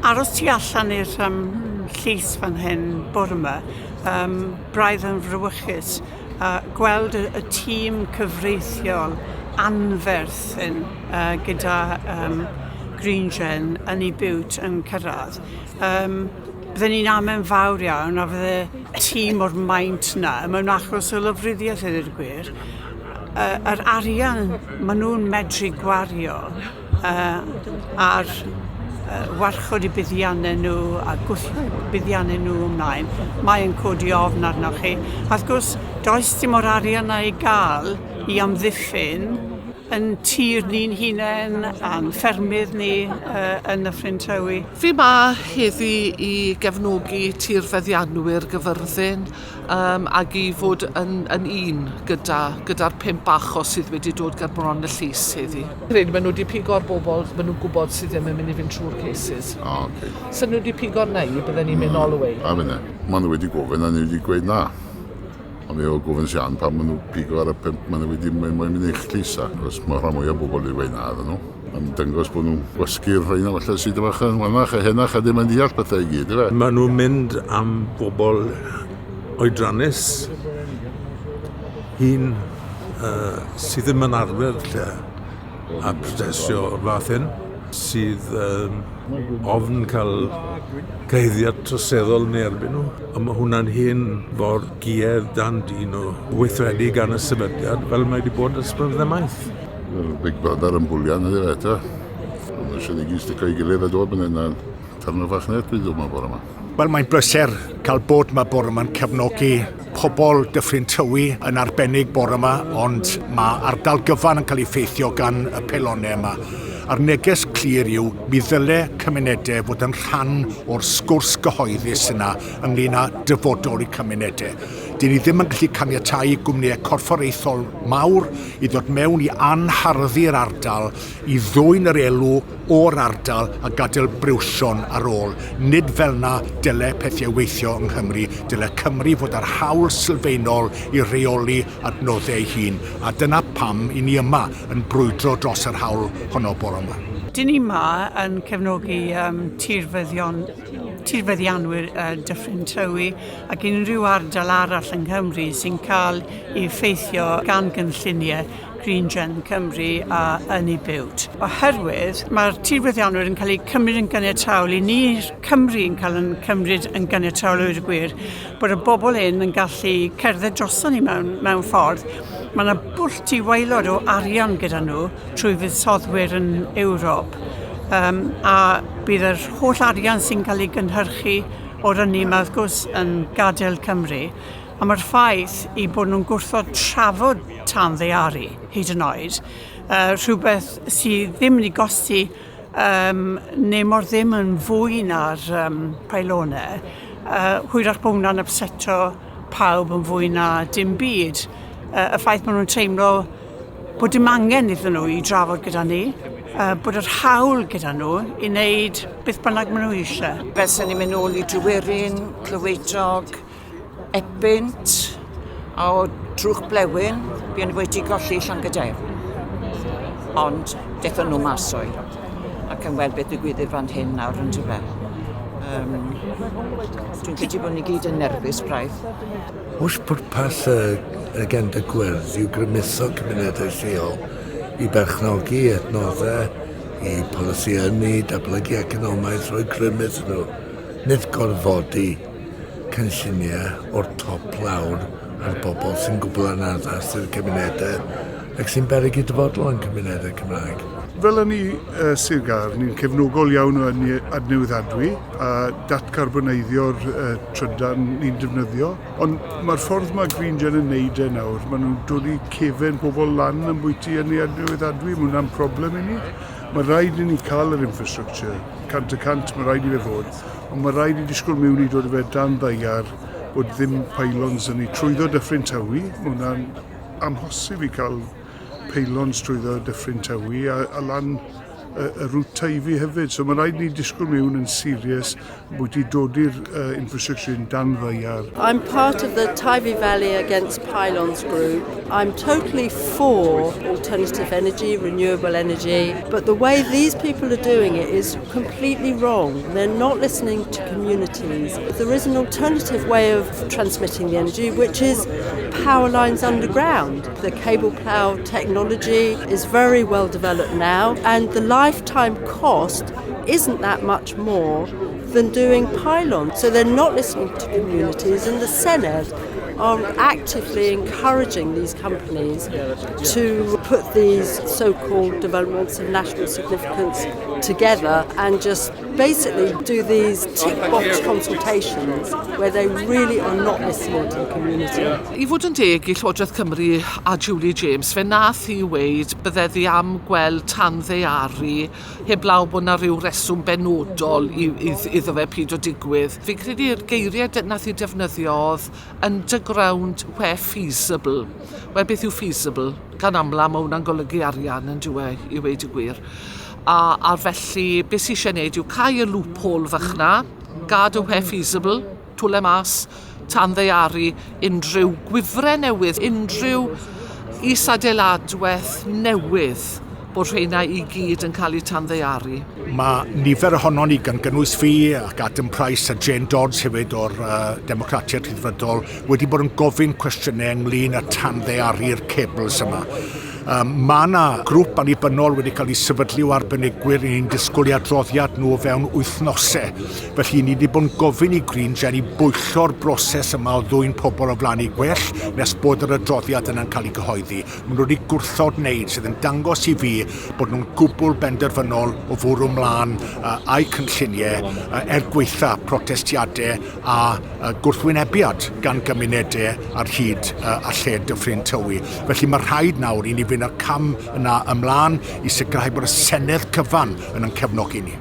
Aros tu allan i'r um, llys fan hyn bore yma, um, braidd yn frawychus, a gweld y, y tîm cyfreithiol anferth hyn uh, gyda um, Green Gen yn ei biwt yn cyrraedd. Um, bydden ni'n amen fawr iawn a fydde tîm o'r maint na mewn achos o lofruddiaeth i ddweud y gwir. Uh, yr arian maen nhw'n medru gwario uh, ar uh, warchod eu buddiannau nhw a gwthio eu buddiannau nhw ymlaen, mae'n codi ofn arnoch chi. A wrth gwrs, does dim o'r arian na i gael i amddiffyn yn tir ni'n hunain a'n ffermydd ni uh, yn Nyffryn Tywi. Fi ma heddi i gefnogi tirfeddianwyr Gyfyrddin um, ac i fod yn, yn un gyda, gyda'r pump achos sydd wedi dod ger bron y llys heddi. Credu maen nhw wedi pigo'r bobl maen nhw'n gwybod sydd ddim yn mynd i fynd trwy'r cases. Oh, okay. So nhw wedi pigo'r neu, bydden ni'n mynd all the way. A fyna. Maen nhw wedi gofyn a ni wedi gweud na. Ond mi oedd gofyn Sian pam maen nhw pigo ar y pump maen nhw wedi mynd mynd i'ch llys a. Cos mae rhan mwyaf o bobl wedi gweud na iddyn nhw. Mae'n dangos bod nhw'n gwasgu'r rhain a falle sydd bach yn wanach a henach a ddim yn deall pethau i gyd, ife? Maen nhw'n mynd am bobl oedrannus, hun uh, sydd ddim yn arfer lle a protestio o'r fath hyn, sydd um, ofn cael cyhuddiad troseddol neu erbyn nhw. A mae hwnna'n hen ffordd guedd dan dyn o weithredu gan y sefydliad fel mae wedi bod ers blynydde maith. Yr Big Brother yn bwlian ydy fe, eto. Mae eisiau ni gyd stico i gilydd a dod yn yna tarno fach net dwi'n dod yma bore yma. Wel, mae'n bleser cael bod yma bore yma'n cefnogi pobl Dyffryn Tywi yn arbennig bore yma, ond mae ardal gyfan yn cael ei ffeithio gan y peilonau yma. A'r neges clir yw, mi ddyle cymunedau fod yn rhan o'r sgwrs gyhoeddus yna ynglyn â dyfodol i cymunedau. Dyn ni ddim yn gallu caniatáu i gwmnïau corfforaethol mawr i ddod mewn i anharddu'r ardal, i ddwyn yr elw o'r ardal a gadael briwsion ar ôl. Nid fel 'na dyle pethau weithio yng Nghymru. Dyle Cymru fod â'r hawl sylfaenol i reoli adnoddau ei hun, a dyna pam i ni yma yn brwydro dros yr hawl honno bore yma. Dyn ni 'ma yn cefnogi um, tirfeddion, tirfeddianwyr uh, Dyffryn Tywi ac unrhyw ardal arall yng Nghymru sy'n cael ei effeithio gan gynlluniau Green Gen Cymru a Ynni Biwt. Oherwydd mae'r tirfeddianwyr yn cael eu cymryd yn ganiataol, i ni Cymru yn cael yn cymryd yn ganiataol o'r gwir, bod y bobl hyn yn gallu cerdded droson ni mewn, mewn ffordd. Mae yna bwll tu waelod o arian gyda nhw trwy fuddsoddwyr yn Ewrop. Um, a bydd yr holl arian sy'n cael ei gynhyrchu o'r ynni yma wrth gwrs yn gadael Cymru. A mae'r ffaith i bod nhw'n gwrthod trafod tan ddaearu, hyd yn oed, uh, rhywbeth sydd ddim yn ei gosti um, neu mor ddim yn fwy na'r um, paelonau, uh, hwyrach bod hwnna'n upseto pawb yn fwy na dim byd. Uh, y ffaith maen nhw'n teimlo bod dim angen iddyn nhw i drafod gyda ni, uh, bod yr hawl gyda nhw i wneud beth bynnag maen nhw eisiau. Felly ni'n mynd nôl i Dryweryn, Clywedog, Epynt a o Drwch Blewyn, buon ni wedi golli Llangydair. Ond dethon nhw mas o'i ac yn weld beth ddigwyddir fan hyn nawr yn dyfe. Um, dwi'n credu bod ni gyd yn nerfus braidd. Oes pwrpas y agenda gwyrdd yw grymuso cymunedau lleol i berchnogi adnoddau, i polisi ynni, datblygu economaidd, rhoi grym iddyn nhw, nid gorfodi cynlluniau o'r top lawr ar bobl sy'n gwbl anaddas i'r cymunedau ac sy'n beryg i dyfodol yn cymunedau Cymraeg. Fel ynni uh, Sir Gâr, ni'n cefnogol iawn o ynni adnewyddadwy a datgarboneiddio'r uh, trydan ni'n defnyddio. Ond mae'r ffordd mae Green Gen yn neud e nawr, maen nhw'n dod i cefen pobl lan yn bwyty ynni adnewyddadwy, mae hwnna'n problem i ni. Mae rhaid i ni cael yr infrastructure, 100%, mae rhaid i fe fod, ond mae rhaid i disgwyl mewn i dod i fe dan ddaear bod ddim pylons yn ei trwyddo Dyffryn Tywi, mae hwnna'n amhosib i cael peilons trwyddo Dyffryn Tywi a, a lan y, y route Teifi hefyd. So mae rhaid ni disgwyl mewn yn serious wedi dodi'r infrastructure yn dan ddaear. I'm part of the Teifi Valley Against Pylons group. I'm totally for alternative energy, renewable energy, but the way these people are doing it is completely wrong. They're not listening to communities. There is an alternative way of transmitting the energy, which is power lines underground. The cable plough technology is very well developed now, and the lifetime cost isn't that much more than doing pylons. So they're not listening to communities, and the Senedd are actively encouraging these companies to put these so-called developments of national significance together and just basically do these tick box consultations where they really are not listening to the community. I fod yn deg i Llywodraeth Cymru a Julie James, fe nath hi weud bydde ddi am gweld tanddaearu heblaw bod 'na rhyw reswm benodol i, i, iddo fe pryd o digwydd. Fi'n credu'r geiriau nath hi defnyddio oedd underground where feasible. Wel, beth yw feasible? Gan amla mae hwnna'n golygu arian yn dyw e, i weud y gwir. A, a felly, beth sy'n eisiau gwneud yw cau y loophole fach 'na, gadw where feasible, twle mas, tanddaearu unrhyw gwifrau newydd, unrhyw isadeiladwaith newydd bod rheina i gyd yn cael eu tanddaearu. Mae nifer ohonon ni gan gynnwys fi ac Adam Price a Jane Dodds hefyd o'r Democratiaid Rhyddfrydol wedi bod yn gofyn cwestiynau ynglyn â tanddaearu'r cables yma. Um, mae yna grŵp annibynnol wedi cael ei sefydlu o arbenigwyr i ni'n disgwyl i adroddiad nhw o fewn wythnosau. Felly ni wedi bod yn gofyn i Green Gen i bwyllo'r broses yma o ddwyn pobl o flaen eu gwell nes bod yr adroddiad yna'n cael ei gyhoeddi. Maen nhw wedi gwrthod wneud, sydd yn dangos i fi bod nhw'n gwbl benderfynol o fwrw ymlaen a'u cynlluniau er gwaetha protestiadau a gwrthwynebiad gan gymunedau ar hyd a lled Dyffryn Tywi. Felly mae rhaid nawr i ni fynd â'r cam yna ymlaen i sicrhau bod y Senedd cyfan yn ein cefnogi ni.